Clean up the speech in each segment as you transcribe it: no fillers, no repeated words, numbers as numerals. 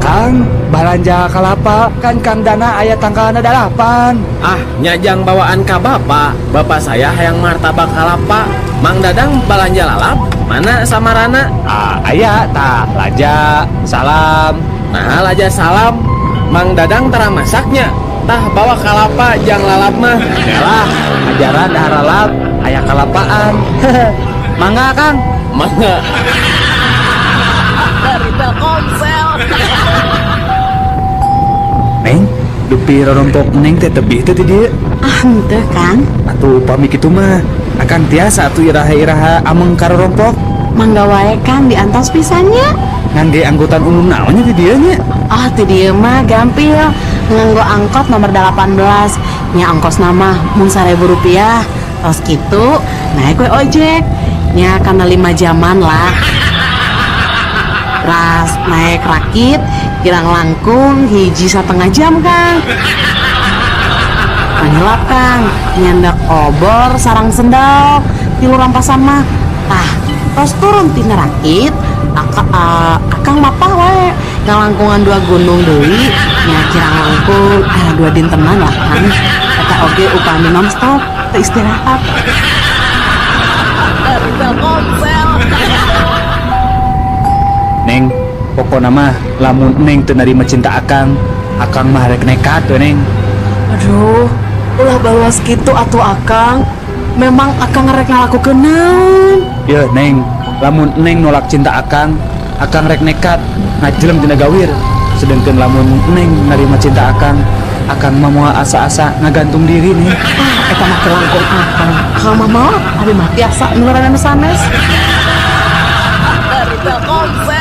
Kang, balanja kalapa kan Kang Dana aya tangkalna 8. Ah, nya jang bawaan ka bapak. Bapak saya hayang martabak kalapa. Mang Dadang balanja lalap, mana samarana? Ah, aya tah laja, salam. Nah, laja salam. Mang Dadang tara masaknya. Tah bawa kalapa jang lalap mah. Yalah, ajaran dahar lalap, aya kalapaan. Mangga Kang. Mangga. Dari Telkomsel. Neng, dupi rorompok neng teh tebih teh ti dieu. Ah, henteu, Kang. Atuh upami kitu mah, akang tiasa atuh iraha-iraha ameng ka rorompok. Mangga wae Kang diantos pisan nya. Ngangge angkutan umum naon nya ti dieu nya? Ah, ti dieu mah gampil. Nganggo angkot nomor 18. Nya ongkosna mah mung 1.000 rupiah. Tos kitu naik we ojek. Nya kana 5 jaman lah. Ras naik rakit kirang langkung 1,5 jam Kang. Panyelap Kang, nyandak obor sarang sendal tilu rampasan mah. Tah, tos turun tina rakit, akang mapah wae ngalangkungan 2 gunung deui, nya kirang langkung 2 dintenan lah Kang. Eta oge upami nonstop teu istirahat. Dari Telkomsel. Neng, pokona mah lamun neng teu narima cinta akang, akang mah rek nekat we neng. Aduh, ulah baluas kitu atuh akang. Memang akang rek ngalakukeun naon? Yeuh neng, lamun neng nolak cinta akang, akang rek nekat ngajelem tina gawir. Sedengkeun lamun neng narima cinta akang, akang mah moal asa-asa ngagantung diri nih. Ah, eta mah kelangkung akang. Akang mah maot, abi mah tiasa nularan anu sanes. Dari Telkomsel.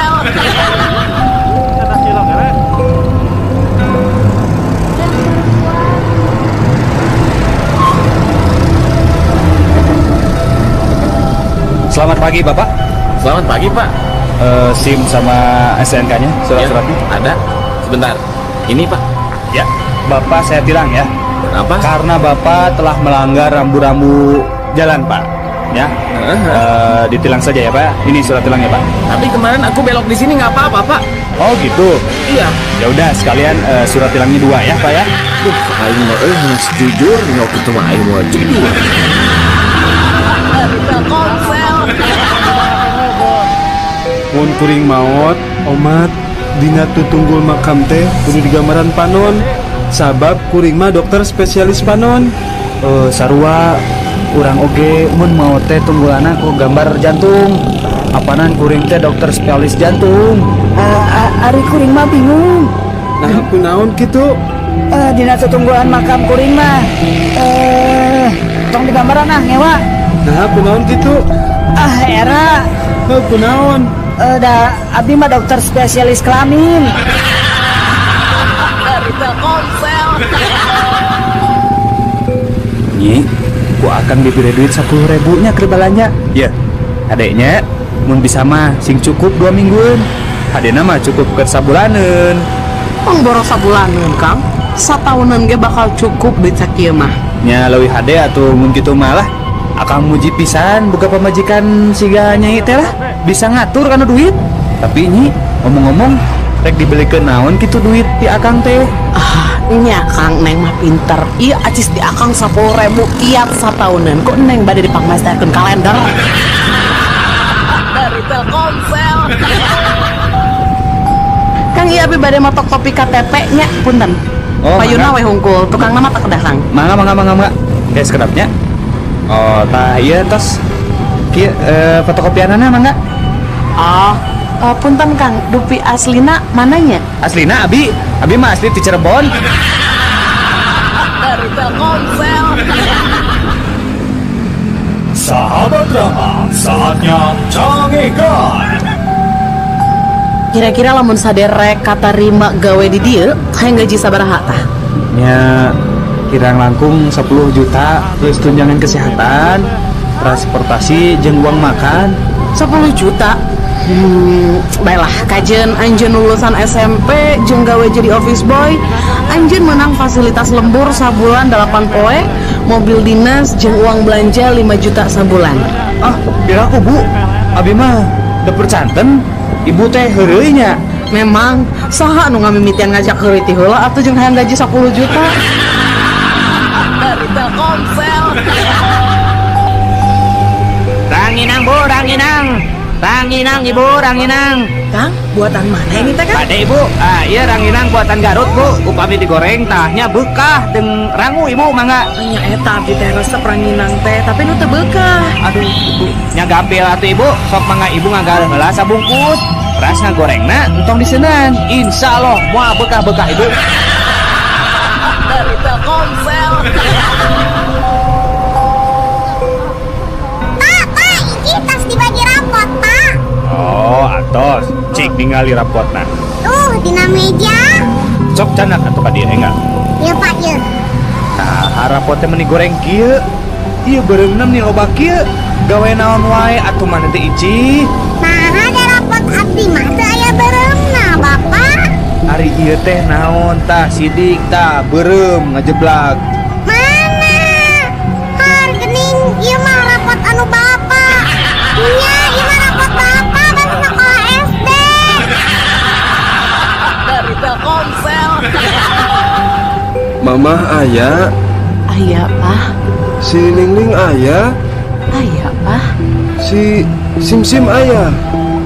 Selamat pagi Bapak. Selamat pagi Pak. SIM sama S N K-nya, surat-suratnya? Ya, ada. Sebentar. Ini Pak. Ya, Bapak saya tilang ya. Kenapa? Karena Bapak telah melanggar rambu-rambu jalan Pak. Ya. Ditilang saja ya Pak. Ini surat tilangnya Pak. Tapi kemarin aku belok di sini nggak apa-apa Pak. Oh gitu. Iya. Ya udah sekalian surat tilangnya 2 ya Pak ya. Duh, aing mah geus jujur, nyok itu mah aing mah jujur. Dari Telkomsel. Mun kuring maot, omat dina tutunggul makam teh kudu digambaran panon. Sabab kuring mah dokter spesialis panon. Sarua urang oge mun maot teh tunggulana ku gambar jantung. Apanan kuring teh dokter spesialis jantung. Ari kuring mah bingung. Nah, kunaon kitu? Dina tutunggulan makam kuring mah. Tong digambaran ah ngewa. Nah, kunaon kitu? Ah, era. Heuh, kunaon? Da abdi mah dokter spesialis kelamin. Dari Telkomsel. Nyi, ku akan diberi duit 10.000 nya keur balanja. Ya, adeknya mun bisa mah sing cukup 2 mingguan. Adena mah cukup keur sabulaneun. Tong boros sabulaneun, Kang. Sataunan ge bakal cukup duit sakieu mah. Nya leuwih hade atuh mun kitu mah lah. Akang muji pisan boga pamajikan siga nyai teh lah, bisa ngatur kana duit. Tapi nyi, ngomong-ngomong rek dibelikeun naon kitu duit ti akang teh? Ah, nya Kang, neng mah pinter. Ieu acis di akang 10.000 tiap sataunan. Kok neng bade dipangmasterkeun kalender? Dari Telkomsel. Kang, ieu abi bade motok kopi KTP nya, punten. Oh, Payuna mangga. we hungkul, tukang nama tak kedah Kang. Mangga, mangga, mangga, mangga. Sekedapnya. Oh, tah ieu tos. Kieu fotokopianana mangga. Oh, punten Kang, dupi aslina mananya? Aslina abi, abi mah asli ti Cirebon. Dari Telkomsel. Sahabat drama, saatnya cangekan. Kira-kira lamun saderek katarima gawe di dieu, hayang gaji sabaraha tah? Nya kirang langkung 10 juta plus tunjangan kesehatan, transportasi jeung uang makan. 10 juta? Baiklah, kajen anjeun lulusan SMP jeung gawe jadi office boy, anjeun menang fasilitas lembur sabulan 8 poe, mobil dinas jeung uang belanja 5 juta sabulan. Ah, piraku Bu? Abi mah dapur canten, ibu teh heureuy nya. Memang saha nu ngamimitian ngajak heureuy ti heula atuh jeung hayang gaji 10 juta. Dari Telkomsel. Ranginang Bu, ranginang. Ranginang Ibu, ranginang. Kang, buatan mana ini teh, Kang? Bade Ibu, ah iya ranginang buatan Garut Bu. Upami digoreng tahnya bekah jeung rangu Ibu mangga. Nya eta abdi teh resep ranginang teh, tapi nu teu beukah. Aduh, Ibu, nya gampil atuh Ibu, sok mangga Ibu ngagal heula sabungkus. Ras ngagorengna entong diseunan. Insya Allah moal bekah-bekah Ibu. Dari Telkomsel. Pak, Pak, iki tas dibagi rapot, Pak. Oh, atos. Cik ningali rapotna. Tuh, dina meja. Sok canak atuh ka dieu enggak. Ya, Pak, ya. Tah, rapotnya meni goreng kieu. Ieu beureumna meni loba kieu. Gawe naon wae atuh maneh teh Ici. Nah, ada rapot abdi mah teu aya beureumna, Bapak. Ari ieu teh naon tah sidik tah beureum ngajeblak. Mana? Har gening ieu mah rapot anu Bapak. Nya, ieu mah rapot Bapak bangsa sekolah SD. Dari Telkomsel. Mamah aya, Aya, Pak. Si Lingling aya, Aya, Pak. Si Sim Sim aya.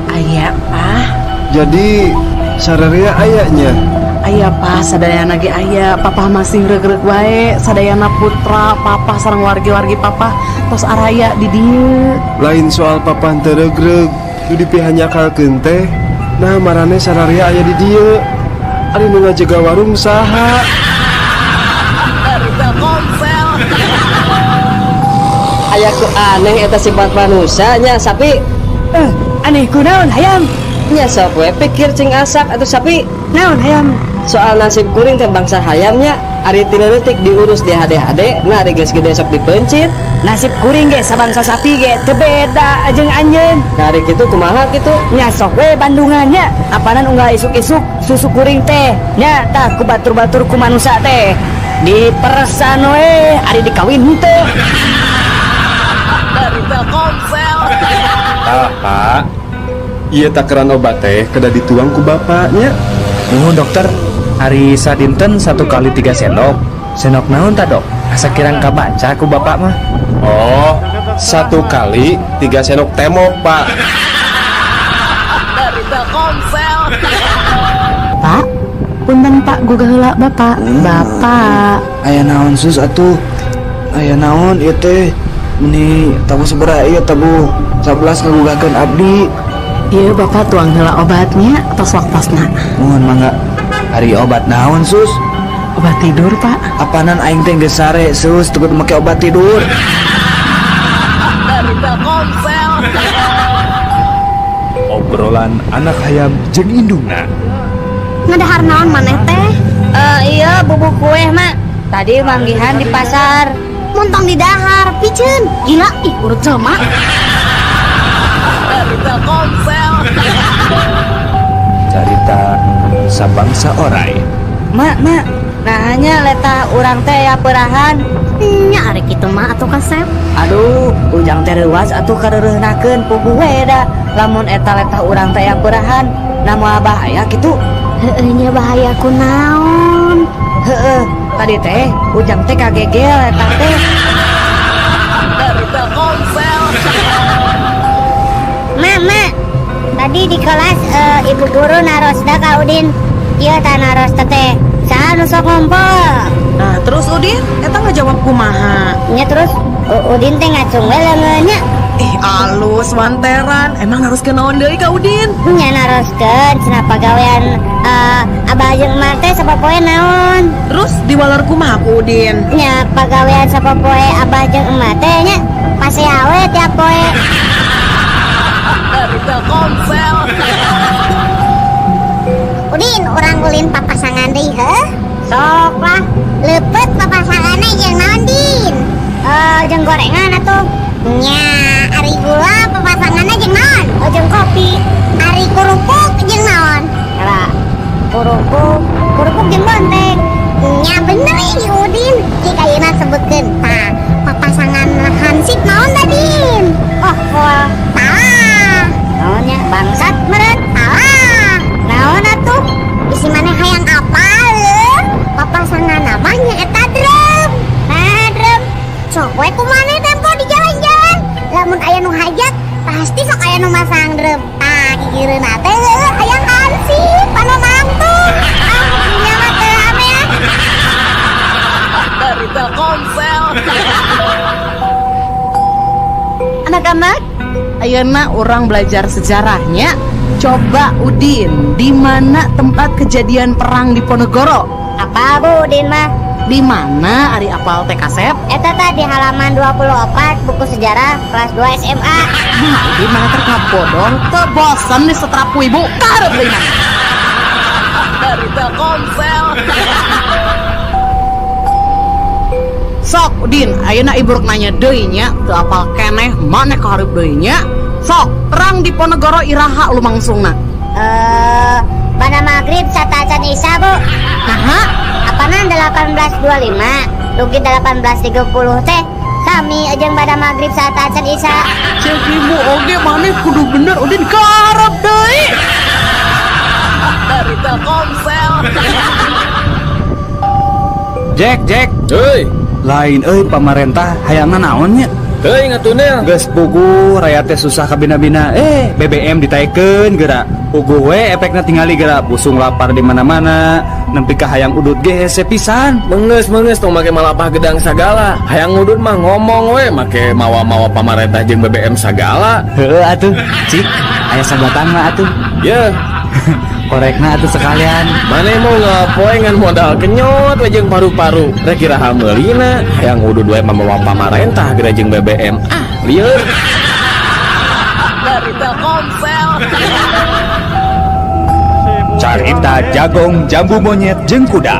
Aya, Pak. Jadi sararia ayanya. Aya, Pak, sadayana ge aya. Papa masih regreg wae, sadayana putra, papa sareng wargi-wargi papa tos araya di dieu. Lain soal papa teu regreg, nu dipihanyakalkeun teh. Nah, marane sararia aya di dieu. Ari nu ngajaga warung saha? Dari Telkomsel. Aya ku aneh eta sifat manusianya sapi. Aneh kunaon hayam? Nya sok we pikir cing asak atau sapi. Naon hayam? Soal nasib kuring teh bangsa hayamnya ari ti leutik diurus di HD-HD, nah ari geus gede sok dipencit. Nasib kuring ge sabangsa sapi ge teu beda jeung anjeun. Nah ari kitu kumaha kitu? Nya sok we bandungannya. Apanan unggal isuk-isuk susu kuring teh nya tah ku batur-batur ku manusa teh. Diperesan we ari dikawin henteu. Dari Telkomsel. Tah, Pak. Ieu takaran obat teh kedah dituang ku bapaknya. Nuhun dokter, hari sadinten 1 kali 3 sendok. Sendok naon ta dok? Asa kirang kabaca ku bapak mah. Oh, 1 kali 3 sendok temok, Pak. Dari Telkomsel. Pak, punten Pak, gugah heula Bapak. Bapak. Aya naon sus atuh? Aya naon ieu teh? Meni tabuh sabaraha ieu tabuh 11 ngagugahkeun abdi. Ieu Bapak tuang heula obatnya tos waktosna. Nuhun mangga. Ari obat naon sus? Obat tidur, Pak. Apanan aing teh geus sare sus teu kudu make obat tidur. Dari Telkomsel. Obrolan anak hayam jeung indungna. Ngadahar naon maneh teh? Iya bubuk kue mak. Tadi manggihan di pasar. Montong di dahar, piceun. Gila, ih urut jelema. Dari Telkomsel. Carita sabangsa orai. Mak, mak. Nah hanya letah urang teh ya perahan. Nya ari kitu mah atuh kasep. Aduh, ujang teh reuas atuh kareureunahkeun puguh we da. Lamun eta letah urang teh ya perahan, na moal bahaya kitu. Heueuh nya bahaya kunaon? Heeh, tadi teh ujang teh kagegel eta teh. Dari Telkomsel. Mama, tadi di kelas ibu guru narosna ka Udin. Ieu tah naros teh. Saha nu sok ngumpul? Nah, terus Udin, eta ngajawab kumaha? Nya terus Udin teh ngacung we leungeunnya. Ih, alus wanteran. Emang naroskeun naon deui ka Udin? Nya naroskeun cenah pagawean abah jeung emak teh sapopoe naon? Terus diwaler kumaha ku Udin? Nya pagawean sapopoe abah jeung emak teh nya pasea we tiap poe. Dari Telkomsel. Udin, urang ulin papasangan deui heuh? Sok lah, leupeut papasanganna jeung naon Din? Jeung gorengan atuh. Nya, ari gula papasanganna jeung naon? Jeung kopi. Ari kerupuk jeung naon? Kala kerupuk, kerupuk jeung bonteng. Nya bener ih Udin, jika ayeuna sebutkeun. Tah, papasangan hansip naon da Din? Oh, salah. Naonnya bangsat meureun? Salah. Naon atuh? Anak-anak, ayeuna urang belajar sejarahnya. Coba Udin, di mana tempat kejadian perang Diponegoro? Apa, Bu Udin mah? Di mana ari apal teh, Kasep? Eta tadi halaman 24 buku sejarah kelas 2 SMA. Nah, Udin mana terkapodong, teu bosen disetrap ku ibu, karep deui mana. Dari Telkomsel. Sok Udin, ayeuna ibu rek nanya deui nya, teu apal keneh maneh kahareup deui nya. Sok, perang Diponegoro iraha lumangsungna? Eh, pada maghrib sateuacan Isya, Bu. Naha? Apanan 1825 dugi 1830 teh sami jeung pada maghrib sateuacan Isya. Cek ibu oge maneh kudu bener, Udin, kaharep deui. Dari Telkomsel. Jack, Jack. Hei. Lain euy, pamarentah hayangna naon nya? Hei, ngatunel. Geus puguh rakyat teh susah kabina-bina. Eh, BBM ditaekeun geura. Puguh we efekna tingali geura busung lapar di mana-mana. Nempi ka hayang udut ge hese pisan. Menges menges, tong make malapah gedang sagala. Hayang ngudut mah ngomong we, make mawa-mawa pamarentah jeung BBM sagala. Heueuh atuh, cik, aya sabatang mah atuh. Ye. Korekna atuh sekalian. Maneh mau ngapoe ngan modal kenyot we jeung paru-paru. Rek iraha meulina, hayang ngudut we mamawa pamarentah geura jeung BBM. Ah, lieur. Dari Telkomsel. Carita jagong, jambu monyet jeung kuda.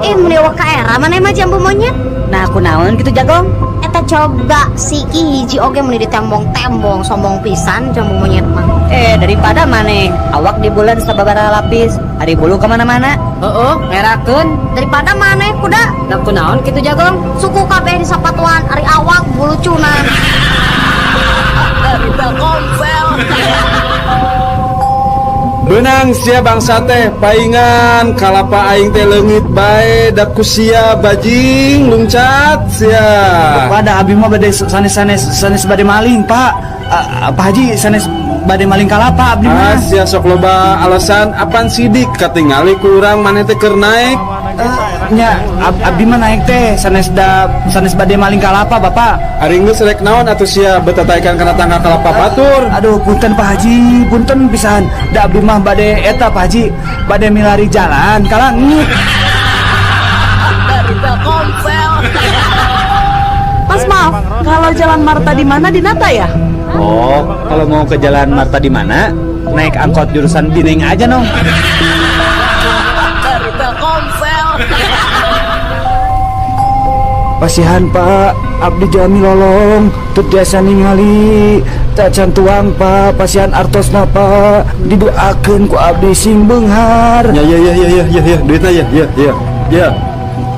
Ih, meni ka era maneh mah jambu monyet. Nah, aku naon gitu jagong? Eta coba siki hiji oge meni ditembong-tembong, sombong pisan jambu monyet mah. Eh, daripada maneh awak di bulan sababaraha lapis, ari bulu kemana-mana. Heeh, ngerakeun. Daripada maneh kuda. Nah, aku naon gitu jagong? Suku kabeh di sapatuan, ari awak bulucunan. Dari Telkomsel. Benang sia bangsa teh paingan kalapa aing teh leungit bae da ku sia, bajing luncat sia. Pada abi mah bade sanes sanes sanes bade maling, Pak. Ah, Pak Haji, sanes bade maling kalapa abdi Ah, mah. sia sok loba alasan, apan sidik katingali ku urang maneh teh keur naek. Eh, nya abdi mah naik teh sanes da sanes bade maling kalapa, Bapak. Ari geus rek naon atuh sia betataikan kana tangga kalapa batur? Aduh, punten Pak Haji, punten pisan. Da abdi mah bade eta, Pak Haji, bade milari jalan ka langit. Dari Telkomsel. Mas, maaf, kalau Jalan Marta di mana di Nata ya? Oh, kalau mau ke Jalan Marta di mana? Naik angkot jurusan Bineng aja, nong. Dari Telkomsel. Pasihan, Pak, abdi jami lolong, teu biasa ningali, tacan tuang, Pak, pasihan artosna, Pak, didoakeun ku abdi sing beunghar. Ya ya ya ya ya ya ya, duitna ya ya ya ya.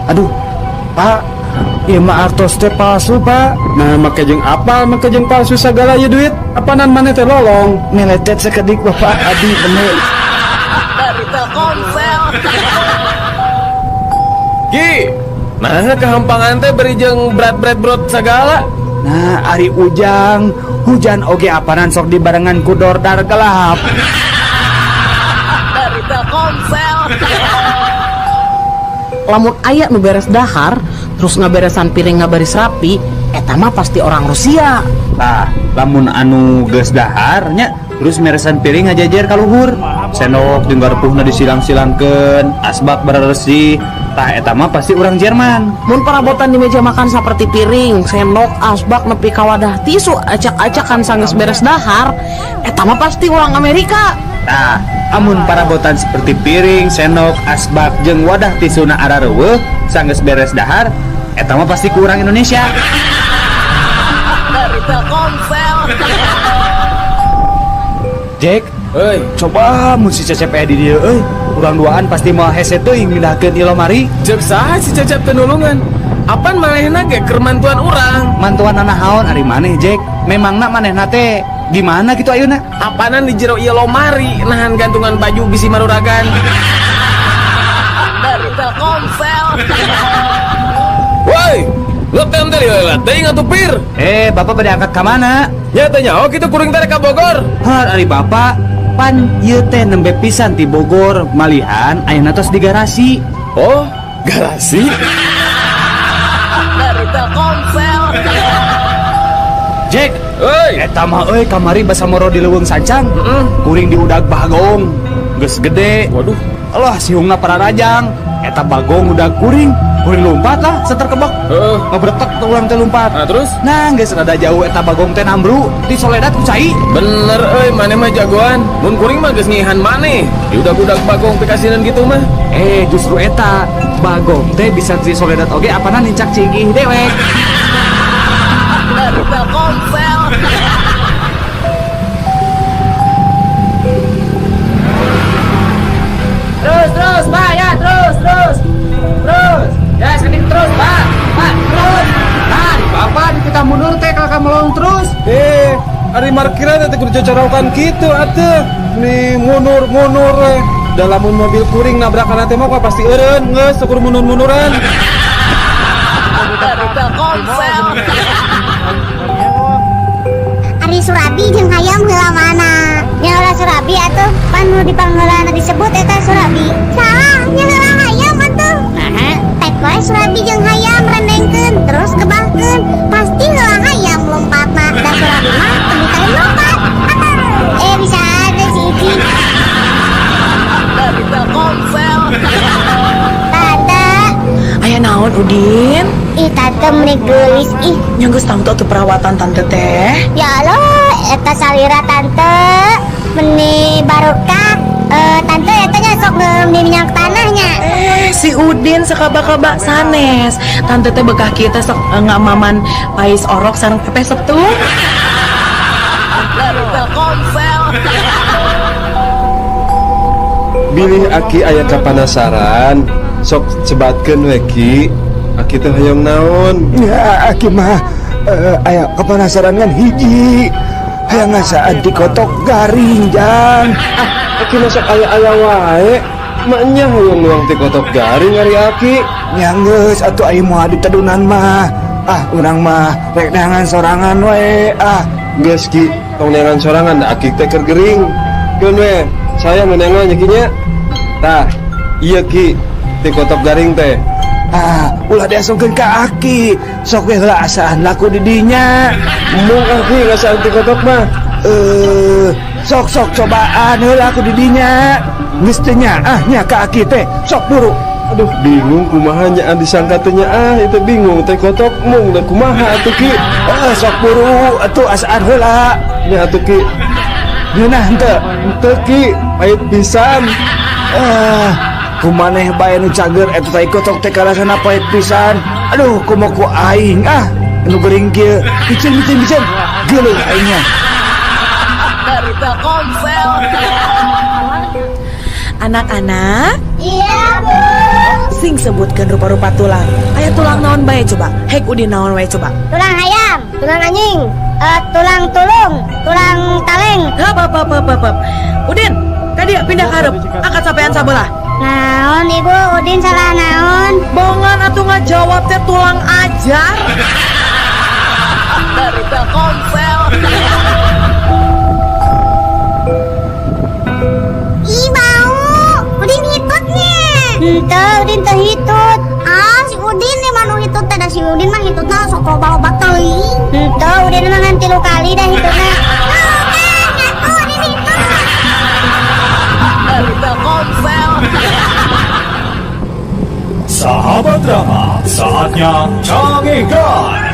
Aduh, Pak, ieu mah artos teh palsu, Pak. Nah, make jeung apal, make jeung palsu sagala ieu duit. Apanan maneh teh lolong? Meletet sekedik, Bapak, abdi bener. Dari Telkomsel. Ki, nah kehampangan teh beri jeung berat-berat brot sagala. Nah, ari ujang, hujan oge apanan sok dibarengan ku dordar gelap. Dari Telkomsel. Lamun aya nu beres dahar, terus ngaberesan piring ngabaris rapi, eta mah pasti orang Rusia. Tah, lamun anu geus dahar nya, terus meresan piring ngajajer ka luhur. Sendok jeung garpuhna disilang-silangkeun, asbak beresih. Tah, eta mah pasti orang Jerman. Mun perabotan di meja makan seperti piring, sendok, asbak nepi ka wadah tisu acak-acakan sanggeus beres dahar, eta mah pasti orang Amerika. Tah, amun parabotan seperti piring, sendok, asbak jeung wadah tisuna arareuweuh sanggeus beres dahar, eta mah pasti ku urang Indonesia. Dari Telkomsel. Jack, Hei, coba mun si Cecep aya di dieu euy. Urang duaan pasti moal hese teuing mindahkeun ieu lomari. Cek saha si Cecep teu nulungan? Apan manehna ge keur mantuan urang? Mantuan naon ari maneh, Jack? Memangna manehna teh gimana gitu ayeuna? Apanan di jero ieu lomari nahan gantungan baju bisi maruragan. Dari Telkomsel. Woi, ngetem teh lila teuing atuh pir. Eh, Bapak bade angkat ka mana? Nya teh nyaho kitu kuring teh ka Bogor. Har ari Bapak pan ieu teh nembe pisan ti Bogor, malihan ayeuna tos di garasi. Oh, garasi? Dari Telkomsel. Jack, Euy, Eta mah euy kamari basa moro di leuweung sancang. Kuring diudag bagong. Geus gede. Waduh. Allah siungna pararajang. Eta bagong udah kuring. Kuring lompat lah seter kebok. Heeh. Ngebretek tuh urang teh lompat. Nah, terus? Nah, geus rada jauh eta bagong teh nambru disoledat ku cai. Bener euy, maneh mah jagoan. Mun kuring mah geus ngihan maneh. Diudag-udag bagong pikasinan gitu mah. Eh, justru eta bagong teh bisa disoledat oge apana nincak cingih dewek. Dari Telkomsel. Terus terus Pak ya, terus terus. Terus. Ya sedikit terus Pak. Pak, terus. Nah, di bapak di kita mundur teh kalau kamu melong terus. Eh, ari markiran teh kudu cocorokan kitu atuh. Nih mundur-mundur eh. Dalam mobil kuring nabrakan teh mah pasti eureun geus ukur mundur-munduran. Dari Telkomsel. Ari Surabi jeung hayam heula mana? Nya heula Surabi atuh, pan nu dipangheulana disebut eta Surabi. Salah, nya heula hayam atuh. Naha? Tek wae Surabi jeung hayam rendengkeun terus gebahkeun. Pasti heula hayam lompatna, da Surabi mah teu bisa lompat. Eh bisa aja si Ici. Dari Telkomsel. Tante, Aya naon Udin? Ih tante meni geulis ih. Nya geus tangtu atuh perawatan tante teh. Ya Allah, eta salira tante meni barokah. Eh, tante eta nya sok di minyak tanahnya. Eh, si Udin sakaba-kaba sanes. Tante teh bekah kita sok ngamaman pais orok sareng pepes setu. Dari Telkomsel. Bilih aki aya kapanasaran, sok sebatkeun we ki. Aki teh hoyong naon? Ya, aki mah aya kepenasaran kan hiji. Hayang ngasaan dikotok garing jang. Ah, aki mah sok aya-aya wae. Maknya hoyong nuang ti kotok garing ari aki. Nya geus atuh aya moal ditedunan mah. Ah, urang mah rek neangan sorangan we. Ah, Geus ki, tong neangan sorangan da aki teh keur gering. Keun we, saya nu neangan nya ki nya. Tah, ieu ki ti kotok garing teh. Ah, ulah diasungkeun ka aki. Sok we heula asaan laku di dinya. Mung aki ngasaan ti kotok mah. Eh, sok sok cobaan heula aku di dinya. Geus teu nyaah nya ka aki teh. Sok buru. Aduh, bingung kumaha nyaan disangka teh nyaah, itu bingung teh kotok mung da kumaha atuh ki. Eh, sok buru atuh asaan heula. Nya atuh ki. Ngeunah henteu? Henteu ki, pahit pisan. Eh, kumaneh bae nu cager eta tai kotok teh karasana pahit pisan. Aduh, komo ku aing ah, nu gering kieu. Bicen bicen bicen. Geuleuh aingnya. Dari Telkomsel. Anak-anak, Iya, Bu. Sing sebutkan rupa-rupa tulang. Aya tulang naon bae coba? Hek Udin naon wae coba? Tulang hayam, tulang anjing, tulang tulung, tulang taleng. Hap hap hap hap hap, hap. Udin, tadi pindah ke hareup. Angkat sampean sabelah. Naon ibu, Udin salah naon? Bongan atuh ngajawab teh tulang ajar. Dari Telkomsel. Ih bau, Udin hitutnya. Henteu, Udin teu hitut. Ah, si Udin nih manu hitut teh, da si Udin mah hitutna sok loba-loba teuing. Henteu, Udin mah ngan 3 kali dah hitutna. Tuh kan, ngaku Udin hitut. Dari Telkomsel. Sahabat drama, saatnya Cangekan.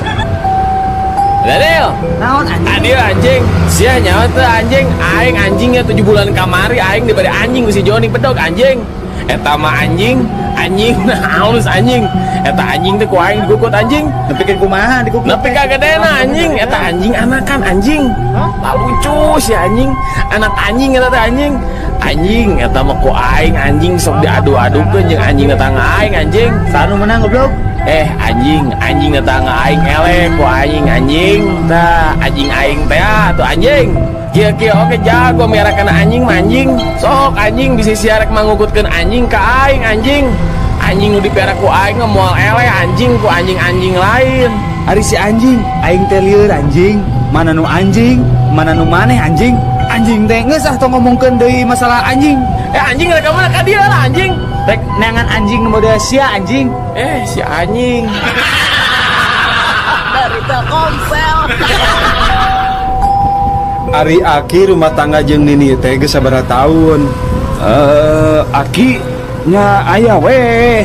Daniel, Naon anjing? Adio anjing, sia nyawa tuh anjing, aing anjingnya 7 bulan kamari aing diberi anjing ku si Joni bedog anjing. Eta mah anjing, anjing nah halus anjing. Eta anjing teh ku aing dikukut anjing. Nepikeun kumaha dikukut? Nepi ka gedena anjing, eta anjing anakan anjing. Lah lucu si anjing, anak anjing eta teh anjing. Anjing eta mah ku aing anjing sok diadu-adukeun jeung anjing tetangga aing anjing. Saha nu menang goblok? Eh anjing, anjing tetangga aing eleh ku aing anjing. Tah anjing aing teh atuh anjing. Kieu-kieu oke jago miara kana anjing mah anjing. Sok anjing bisi sia rek mangukutkeun anjing ka aing anjing. Anjing nu dipiara ku aing mah moal eleh anjing ku anjing-anjing lain. Ari si anjing, aing teh lieur anjing. Mana nu anjing, mana nu maneh anjing. Anjing teh geus ah tong ngomongkeun deui masalah anjing. Eh anjing rek ka mana ka dieu lah anjing. Rek neangan anjing nu model sia anjing. Eh si anjing. Dari Telkomsel. Ari Aki rumah tangga jeung Nini teh geus sabaraha tahun? Eh, Aki nya aya we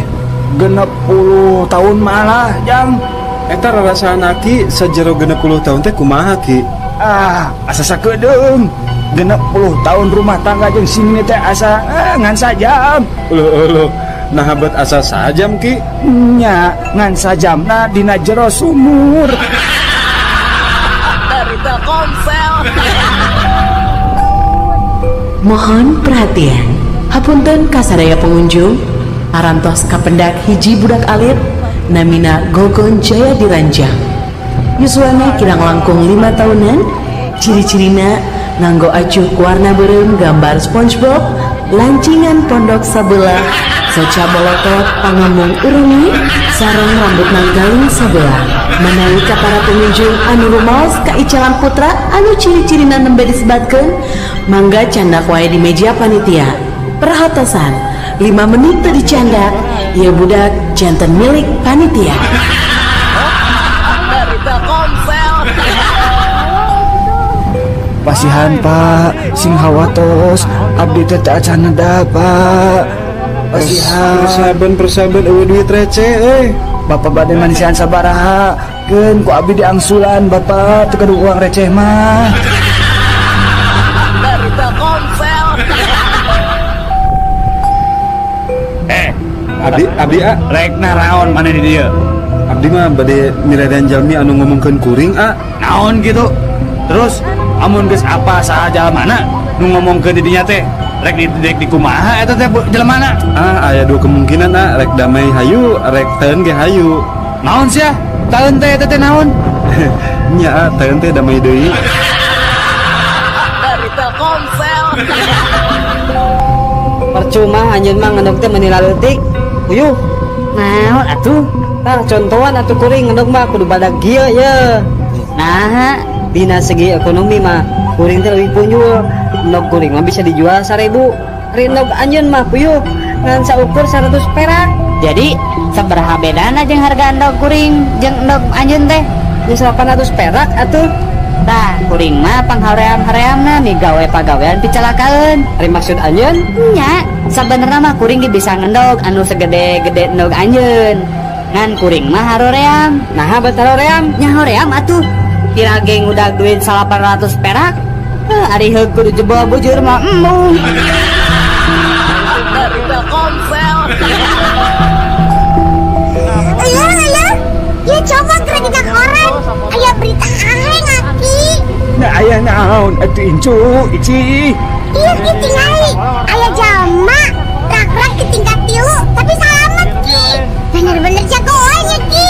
60 tahun malah, Jang. Eta rarasaan Aki sajero 60 tahun teh kumaha, Ki? Ah, asa sakedeung. 60 tahun rumah tangga jeung si Nini teh asa ngan sajam. Uluh uluh. Nah, bet asa sajam, Ki? Nya, ngan sajamna dina jero sumur. Dari Telkomsel. Mohon perhatian. Hapunten kasadaya pengunjung, parantos kapendak hiji budak alit namina Gogon Jaya Diranjang. Yuswana kirang langkung 5 tahunan, ciri-cirina nganggo acuk warna beureum gambar SpongeBob, lancingan pondok sabelah, soca bolotot pangambung ureungi, sareng rambut galing sabelah. Manawi ka para pengunjung anu rumaos kaicalan putra anu ciri-cirina nembe disebatkeun, mangga candak wae di meja panitia. Perhatosan, 5 menit teu dicandak, ieu budak janten milik panitia. Dari Telkomsel. Pasihan, Pak, sing hawatos, abdi teh teu acan neda, Pak. Pasihan. Persaben persaben euweuh duit receh euy. Bapak bade manisian sabaraha? Keun ku abdi diangsulan, Bapak, teu kudu uang receh mah. Dari Telkomsel. Eh, Abdi abdi a. Rek naraon maneh di dieu? Abdi mah bade miredan jalmi anu ngomongkeun kuring, a. Naon gitu? Terus amun geus apa saha jalmana nu ngomongkeun di dinya teh, rek di rek di kumaha eta teh jelmana? Ah, aya dua kemungkinan, a, rek damai hayu, rek teun ge hayu. Naon sia? Taeun teh eta teh naon? Nya, a, teun teh damai deui. Dari Telkomsel. Percuma anjeun mah ngendog teh meuni laleutik. Puyuh. Naon atuh? Tah, contohan atuh, kuring ngendog mah kudu badag kieu ye. Nah, Dina segi ekonomi mah kuring teh leuwih punjul. Endog kuring mah bisa dijual 1000. Ari endog anjeun mah puyuh ngan saukur 100 perak. Jadi sabaraha bedana jeung harga endog kuring jeung endog anjeun teh? Nya 800 perak atuh. Tah, kuring mah panghaream-hareamna migawe pagawean picalakaeun. Ari maksud anjeun? Nya, sabenerna mah kuring ge bisa ngendog anu segede-gede endog anjeun. Ngan kuring mah haroream. Nah, bet haroream. Nya hoream atuh. Kira ge ngudag duit 800 perak. Heuh, ari heug kudu jebol bujur mah embung. Dari Telkomsel. Ayo, ayo. Ya coba keur dina koran. Aya berita aheng, Aki. Nah, aya naon atuh, incu, Ici? Iya, Ki, tingali. Aya jalma rak-rak di tingkat 3 tapi salamet, Ki. Bener-bener jagoan ya, Ki.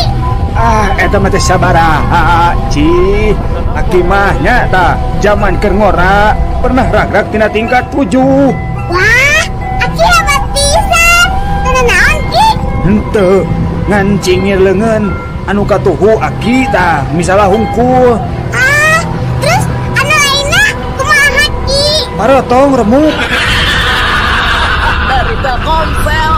Ah, eta mah teh sabaraha, Ci. Aki mah nya tah, zaman keur ngora pernah ragrak tina tingkat 7. Wah, Aki hebat pisan. Teu naon, Ki? Henteu, ngan cingir leungeun anu katuhu Aki tah, misalah hungkul. Ah, terus anu lainna kumaha, Ki? Parotong remuk. Dari Telkomsel.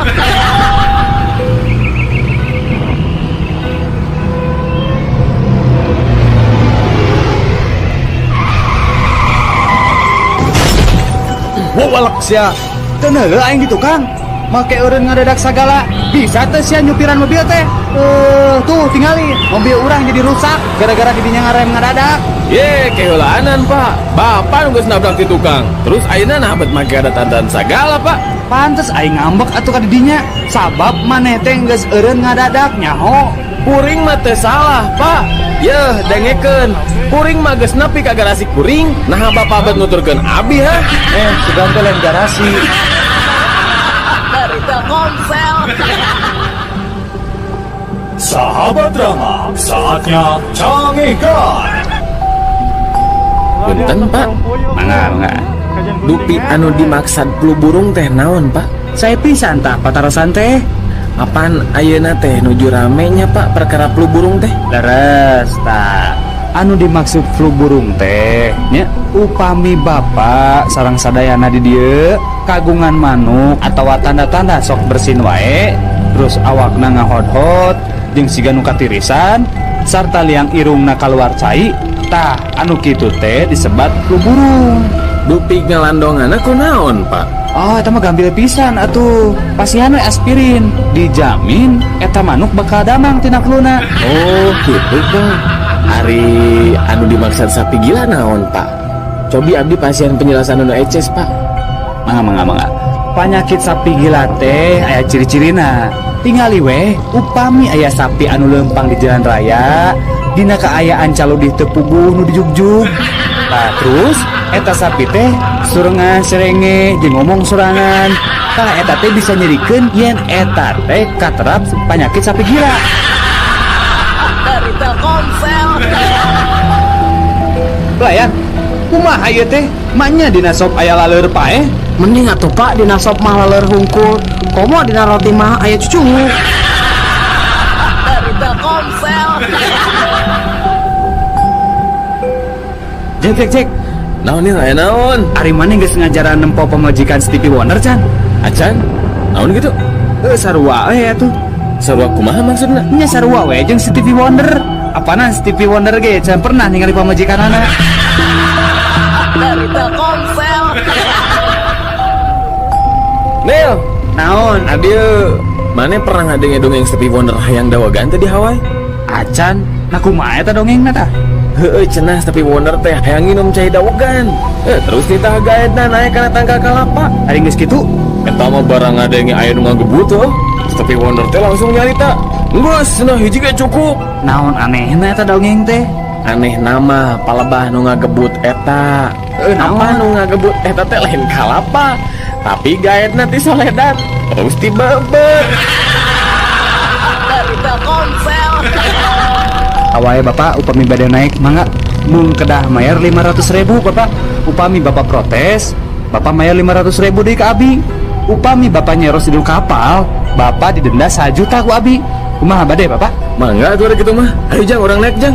Wawalek sia. Teu neuleuh aing di tukang. Make eureun ngadadak sagala. Bisa teh sia nyupiran mobil teh? Eh, tuh tingali, mobil urang jadi rusak gara-gara didinya ngarem ngadadak. Ye, keheulaanan, Pak. Bapak nu geus nabrak di tukang. Terus ayeuna nah bet make ada tandan sagala, Pak. Pantes aing ngambek atuh ka didinya. Sabab maneh teh geus eureun ngadadak nyaho. Kuring mah teu salah, Pak. Yeuh, dengekeun. Kuring mah geus nepi ka garasi kuring, nah bapak bet nuturkeun abi, ha? Eh, sugan teh lain garasi. Dari Telkomsel. Sahabat drama, saatnya canggihkan. Punten, Pak. Mangga, mangga. Dupi anu dimaksad flu burung teh naon, Pak? Saya pisan tah patarosan teh. Apan ayeuna teh nuju rame nya, Pak, perkara flu burung teh? Leres tah. Anu dimaksud flu burung teh nya upami bapak sareng sadayana di dieu kagungan manuk atau tanda-tanda sok bersin wae, terus awakna ngahodhot. jeung siga nu katirisan sarta liang irungna kaluar cai. Tah, anu kitu teh disebat flu burung. Dupi ngalandonganna kunaon, Pak? Oh, eta mah gampil pisan atuh. Pasihan we aspirin, dijamin eta manuk bakal damang tina fluna. Oh, gitu, Pak. Ari anu dimaksud sapi gila naon, Pak? Cobi abdi pasien penjelasan anu eces, Pak. Mangga, mangga, mangga. Panyakit sapi gila teh aya ciri-cirina. Tingali weh, upami aya sapi anu lempang di jalan raya, dina kaayaan caludih teu puguh nu dijugjug. Nah, terus eta sapi teh surengan serenge jeung ngomong sorangan. Tah, eta teh bisa nyerikeun yen eta teh katerap panyakit sapi gila. Dari Telkomsel. Pelayan, kumaha ieu teh? Manya dina sop aya laleur paeh? Mending atuh Pak dina sop mah laleur hungkul. Komo dina roti mah aya cucunguk. Dari Telkomsel. Cek, cek, cek. Naon nih, aya naon? Ari maneh geus ngajaran nempo pamajikan Stevie Wonder can? Acan? Naon gitu? Sarua we atuh. Sarua kumaha maksudna? Nya sarua we jeung Stevie Wonder. Apana Stevie Wonder ge can pernah ningali pamajikanana. Dari Telkomsel. Nil, naon? Adil, mana pernah ngadenge dongeng Stevie Wonder hayang dawagan teh di Hawaii? Acan, nah kumaha eta dongengna tah? Heueuh, cenah Stevie Wonder teh hayang nginum cai dawegan. Terus nitah gaetna naik kana tangkal kalapa. Ari geus kitu? Eta mah barang ngadenge aya nu ngagebut heuh. Stevie Wonder teh langsung nyarita, "Geus, cenah hiji ge cukup." Naon anehna eta dongeng teh? Aneh nama palebah nu ngagebut eta. Naon? Apa nu ngagebut eta teh lain kalapa, tapi gaetna ti soledat. Terus dibebet. Dari Telkomsel. Awae Bapak upami bade naik mangga mung kedah mayar 500.000 Bapak. Upami Bapak protes, Bapak mayar 500.000 deui ka abi. Upami Bapak nyeros di kapal, Bapak didenda 1 juta ku abi. Kumaha bade Bapak? Mangga atuh kitu mah. Ayo jang urang naik jang.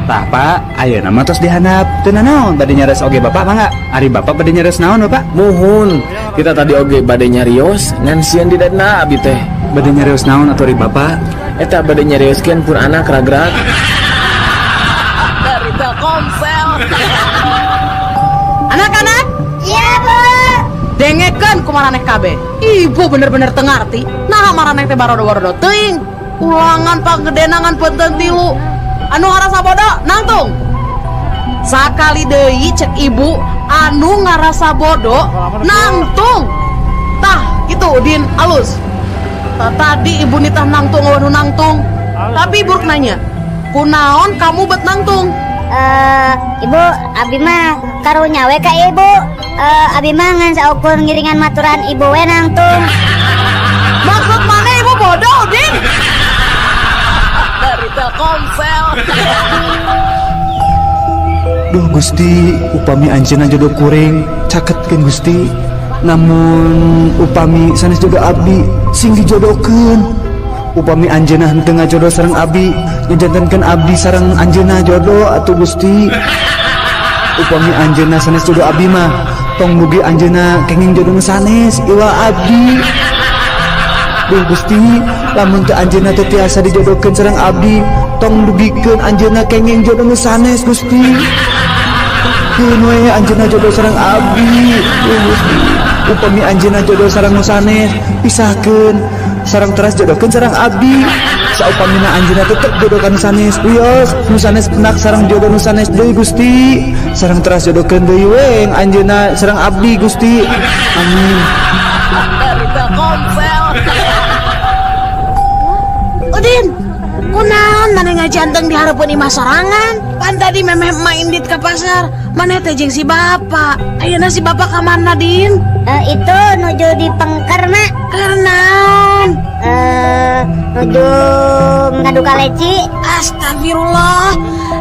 Tah Pak, ayeuna mah tos dihandap. Teu nanaon bade nyares oge Bapak mangga. Ari Bapak bade nyares naon Bapak? Muhun, kita tadi oge bade nyarios ngan sieun didadna abi teh. Bade nyarios naon atuh ari Bapak? Eta bade nyarioskeun pun anak ragrak. Dari Telkomsel. Anak-anak? Iya, Bu. Dengekeun ku maraneh kabeh. Ibu bener-bener teu ngarti. Naha maraneh teh barodo-barodo teuing. Ulangan panggedena ngan peunteunt tilu. Anu ngarasa bodoh nangtung. Sakali deui cek ibu anu ngarasa bodoh nangtung. Tah itu Udin alus. Tah, tadi ibu nitah nangtung anu nangtung. Tapi ibu nanya, kunaon kamu bet nangtung? Ibu, abi mah karunya we ka ibu. Abi mah ngan saukur ngiringan maturan ibu we nangtung. Maksud mana ibu bodoh Udin? Dari Telkomsel. Duh Gusti, upami anjeunna jodoh kuring caketkeun Gusti. Namun upami sanes jodoh abdi sing dijodohkeun. Upami anjeunna henteu ngajodoh sareng abdi, nyajantenkeun abdi sareng anjeunna jodoh atuh Gusti. Upami anjeunna sanes jodoh abdi mah tong dugi anjeunna kenging jodoh nu sanes iwa abdi. Duh Gusti, lamun teu anjeunna teu tiasa dijodohkeun sareng abdi, tong dugikeun anjeunna kenging jodoh nu sanes Gusti. Keun we anjeunna jodoh sareng abdi. Duh Gusti, upami anjeunna jodoh sareng nu sanes, pisahkeun sareng teras jodohkeun sareng abdi. Saupamina anjeunna tetep jodoh ka nu sanes, wios nu sanes enak sareng jodoh nu sanes deui Gusti. Sareng teras jodohkeun deui we anjeunna sareng abdi Gusti. Amin. Dari Telkomsel. Udin, kunaon maneh ngajanteng di hareupeun imah sorangan? Pan tadi memeh emak indit ke pasar, maneh teh jeung si bapak. Ayeuna si bapak ka mana, Din? Itu nuju di pengker, Mak. Keur naon? Nuju ngadu kaleci. Astagfirullah.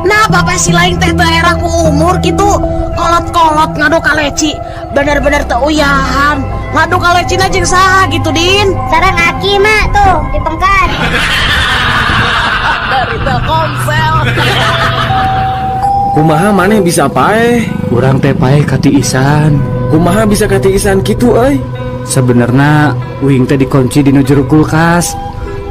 Nah, bapak si lain teh teu era ku umur kitu. Kolot-kolot ngadu kaleci. Bener-bener teu uyahan. Ngadu kalecina jeung saha gitu, Din? Sareng aki, Mak, tuh di pengker. Dari Telkomsel. Kumaha maneh bisa paeh? Urang teh paeh katiisan. Kumaha bisa katiisan kitu euy? Sebenarnya uing teh dikunci di jero kulkas.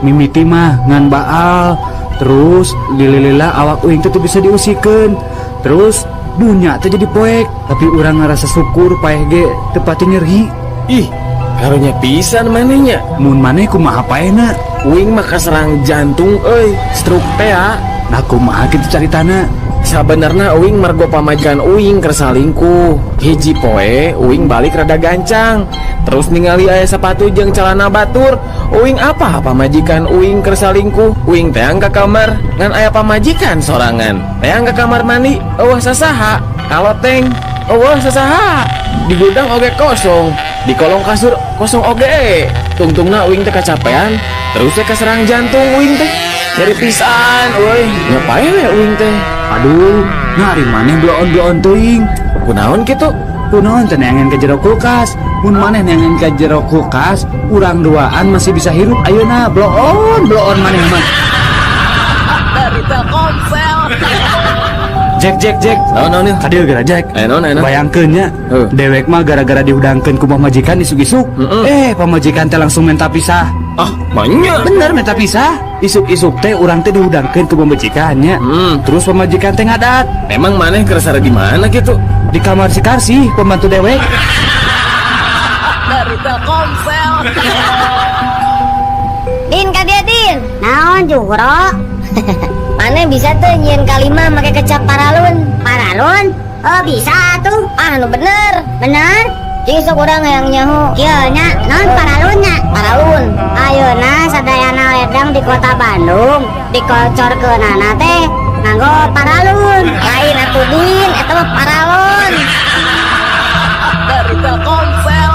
Mimiti mah ngan baal, terus lila-lila awak uing teh teu bisa diusikeun. Terus dunya teh jadi poek, tapi urang ngerasa syukur paeh ge teu pati nyeri. Ih, karunya pisan manehnya. Mun maneh kumaha paehna? Uing mah kaserang jantung euy, stroke teh ya. Nah, kumaha kitu caritana? Sabenerna uing mergo pamajikan uing keur salingkuh. Hiji poe uing balik rada gancang. Terus ningali aya sepatu jeung celana batur. Uing apa pamajikan uing keur salingkuh. Uing teang ka kamar ngan aya pamajikan sorangan. Teang ka kamar mandi euweuh sasaha. Kaloteng euweuh sasaha. Di gudang oge kosong. Di kolong kasur kosong oge. Tungtungna uing teh kacapean. Terus teh kaserang jantung uing teh. Nyeri pisan euy. Ngapain we uing teh? Aduh, nah ari maneh bloon-bloon teuing. Kunaon kitu? Kunaon teh neangan ke jero kulkas? Mun maneh neangan ke jero kulkas, urang duaan masih bisa hirup ayeuna. Bloon, bloon maneh mah. Dari Telkomsel. Jack, Jack, Jack. Naon naon ieu? Kadieu geura Jack. Aya naon, aya naon? Bayangkeun nya, dewek mah gara-gara dihudangkeun ku pamajikan isuk-isuk. Eh, pamajikan teh langsung minta pisah. Ah, banyak. Bener minta pisah. Isuk-isuk teh urang teh dihudangkeun ku pamajikannya. Terus pamajikan teh ngadat. Emang maneh keur sare di mana kitu? Di kamar si Karsi, pembantu dewek. Dari Telkomsel. Din ka dia Din. Naon Juhro? Maneh bisa tuh nyieun kalima make kecap paralun. Paralun? Oh bisa tuh. Ah nu bener. Bener? Cing sok urang hayang nyaho. Kieu nya naon paralun nya? Paralun. Ayeuna sadayana ledang di kota Bandung dikocorkeunana teh nganggo paralun. Lain atuh Din, eta mah paralon. Dari Telkomsel.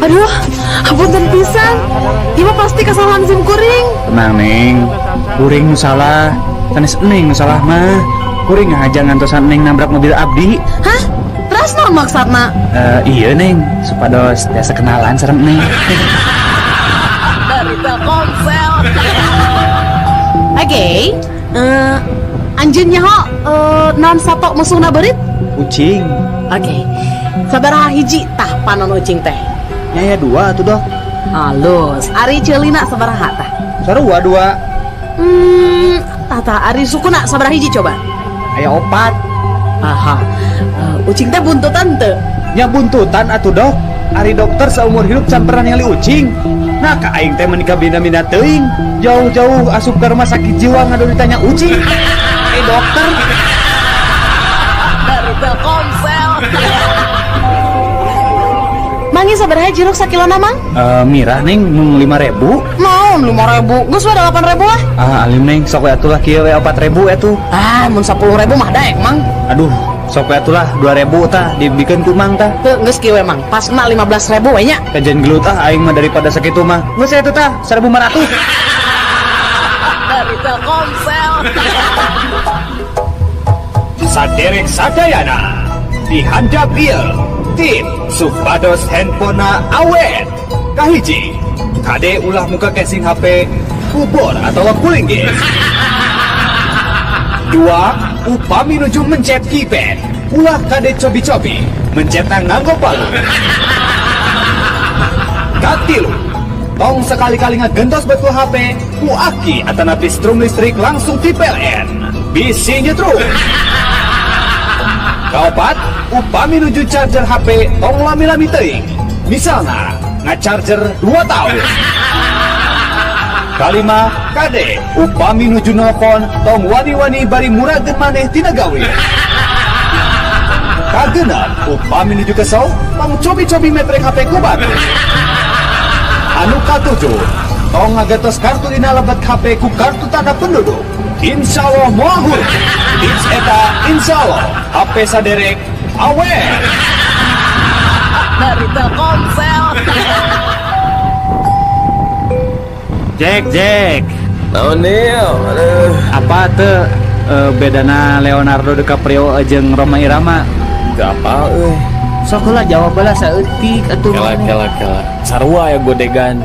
Aduh, hapunten pisan. Ieu mah pasti kesalahan sim kuring. Tenang Neng, kuring nu salah, sanes Neng nu salah mah. Kuring ngahaja ngantosan Neng nabrak mobil abdi. Hah? Terus naon maksudna? Iya Neng, supados tiasa kenalan sareng Neng. Dari Telkomsel. Oke, anjeun nyaho naon sato musuhna beurit? Ucing. Oke. Sabaraha hiji tah panon ucing teh? Nya aya 2 atuh dok. Halus. Ari ceulina sabaraha tah? Sarua 2. Tah tah ari sukuna sabaraha hiji coba? Aya 4. Aha. Ucing teh buntutan teu? Nya buntutan atuh dok. Ari dokter seumur hidup can pernah ningali ucing. Nah ka aing teh menikah bina-bina teuing. Jauh-jauh asup ke rumah sakit jiwa ngadu ditanya ucing. Dokter. Dari Telkomsel. Mangi sabaraha jeruk sakilona mang? Mirah Neng, mung 5.000. Naon 5.000? Geus we 8.000 lah. Ah, alim Neng, sok we atuh lah kieu we 4.000 atuh. Ah, mun 10.000 mah daek mang. Aduh, sok we atuh lah 2.000 tah dibikeun ku mang tah. Teu geus kieu we mang, pasna 15.000 we nya. Kajian gelut ah aing mah daripada sakitu mah. Geus atuh tah 1.500. Dari Telkomsel. Saderek sadayana dihandap ieu tip supados handphonena awet. Kahiji, kade ulah muka casing HP kubor atau kuling ge. 2, upami nuju mencet keypad, ulah kade cobi-cobi mencetna nganggo palu. Katilu, tong sekali-kali ngagentos betul HP ku aki atanapi strum listrik langsung di PLN. Bisi nyetrum. Kaopat, upami nuju charger HP tong lami-lami teuing. Misalna ngacharger 2 tahun. Kalima, kade upami nuju nelpon tong wani-wani bari murageun maneh tina gawe. Kagenep, upami nuju kesel tong cobi-cobi metrek HP ku batur. Anu katujuh, tong ngagetos kartu dina lebet HP ku kartu tanda penduduk. Insya Allah moal hurung. Tips eta insya Allah HP saderek awet. Dari Telkomsel. Jack, Jack. Naon Nil? Aduh. Apa tuh bedana Leonardo DiCaprio jeung Rhoma Irama? Gak apa euy. Sok heula jawab heula saeutik atuh. Kela kela kela. Sarua ya godegan.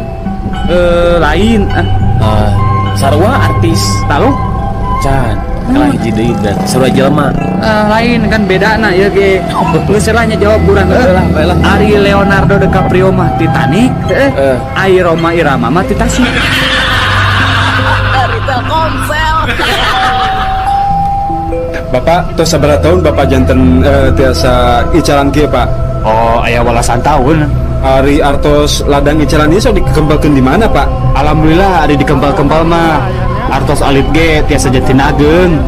Eh, lain ah. Ah, sarua artis. Tahu? Can. Kela hiji deui berarti. Sarua jelema. Eh, lain kan beda na ya ge. Geus lah nya jawab urang Lah, bae lah. Ari Leonardo DiCaprio mah Titanic, eh. Eh. Ari Rhoma Irama mah ti Tasik. Dari Telkomsel. Bapak tos sabaraha tahun Bapak janten tiasa icalan kieu, Pak? Oh, aya welasan tahun. Ari artos ladang icalan ieu sok dikempelkeun di mana, Pak? Alhamdulillah ari dikempal-kempal mah artos alit ge tiasa janten ageng.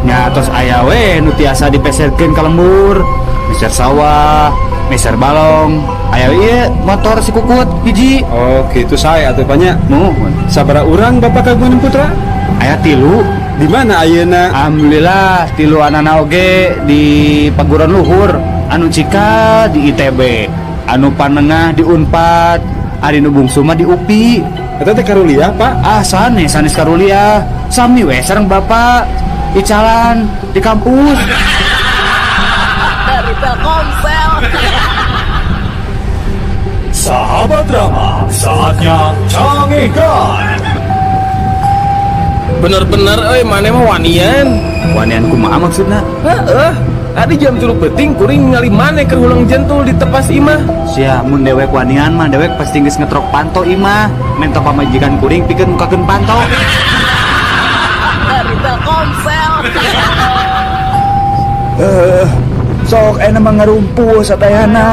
Nya tos aya we nu tiasa dipeserkeun ka lembur, meser sawah, meser balong. Aya ieu motor si kukut hiji. Oh, gitu saya atuh, Pak, nya. Muhun. Sabaraha urang Bapak kagungan putra? Aya tilu. Di mana ayeuna? Alhamdulillah tilu anana oge di paguron luhur, anu cika di ITB, anu panengah di Unpad, ari nu bungsu mah di UPI. Eta teh karuliah, Pak? Ah, sanes, sanes karuliah, sami we sareng bapak icalan di kampus. Dari Telkomsel. Sahabat drama, saatnya cangekan. Bener-bener euy maneh mah wanian. Wanian kumaha maksudna? Heeh. Tadi jam 3 peuting kuring ningali maneh keur hulang jentul di tepas imah. Sia, mun dewek wanian mah dewek pasti geus ngetrok panto imah. Menta pamajikan kuring pikeun mukakeun panto. Dari Telkomsel. Eh, sok enak mah ngarumpul sadayana.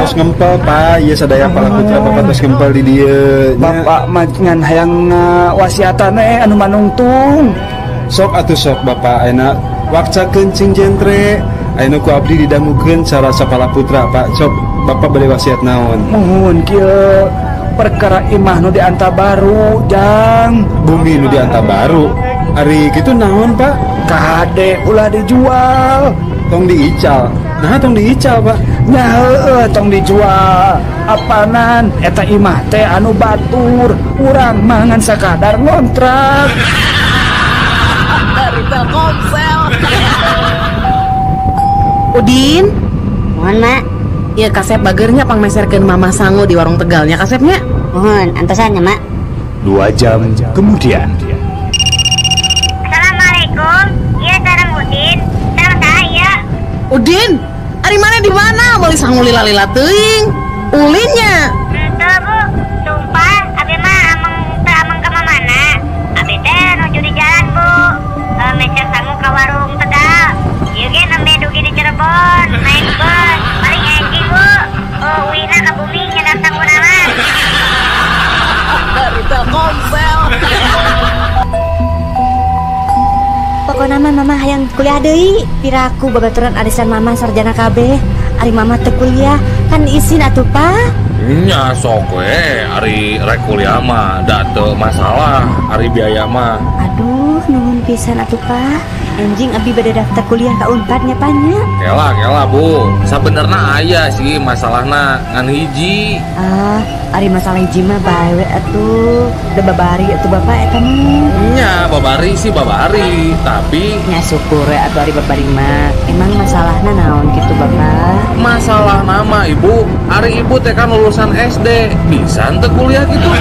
Tos ngempel, Pak. Ieu sadaya para putra Bapak tos ngempel di dieu nya. Bapak mah ngan hayang wasiatan anu manungtung. Sok atuh sok Bapak ayeuna wakcakeun cing jentre. Ayeuna ku abdi didangukeun cara sapala putra, Pak. Sok Bapak bade wasiat naon? Muhun kieu perkara imah nu dianta baru, Jang. Bumi nu dianta baru. Ari kitu naon, Pak? Kade ulah dijual. Tong diical. Nah, tong diical, Pak. Nya heueuh tong dijual. Apanan eta imah teh anu batur, urang mah ngan sakadar ngontrak. Dari Telkomsel. Udin, Mohon, Mak. Ya kasep bagernya pangmeserkeun Mama sangu di warung Tegalnya kasepnya. Mohon, antosan ya, Mak. 2 jam kemudian. Assalamualaikum. Iya, sareng Udin. Sareng saha ieu? Udin, ari maneh di mana? Meuli sangu lila-lila teuing. Ulinnya. Henteu, Bu. Sumpah, abi mah ameng teu ameng ka mana. Abi teh nuju di jalan, Bu. E, meser sangu ka warung Tegal. Ieu ge nembe dugi di Cirebon, naik bus. Paling enjing, Bu. Oh, uihna ka bumi nyedak sanguna mah. Dari Telkomsel. Pokokna mah Mama hayang kuliah deui. Piraku babaturan arisan Mama sarjana kabeh. Ari Mama teu kuliah, kan isin atuh, Pak. Nya sok we ari rek kuliah mah da teu masalah ari biaya mah. Aduh, nuhun pisan atuh, Pak. Enjing abi bade daftar kuliah ka Unpad nya, Pak, nya. Kela kela, Bu. Sabenerna aya sih masalahna ngan hiji. Ah, ari masalah hiji mah bae we atuh. Da babari atuh Bapak eta mah. Nya babari sih babari, tapi Nya syukur we atuh ari babari mah. Emang masalahna naon gitu, Bapak? Masalah nama Ibu, ari Ibu teh kan lulusan SD, bisa henteu kuliah gitu?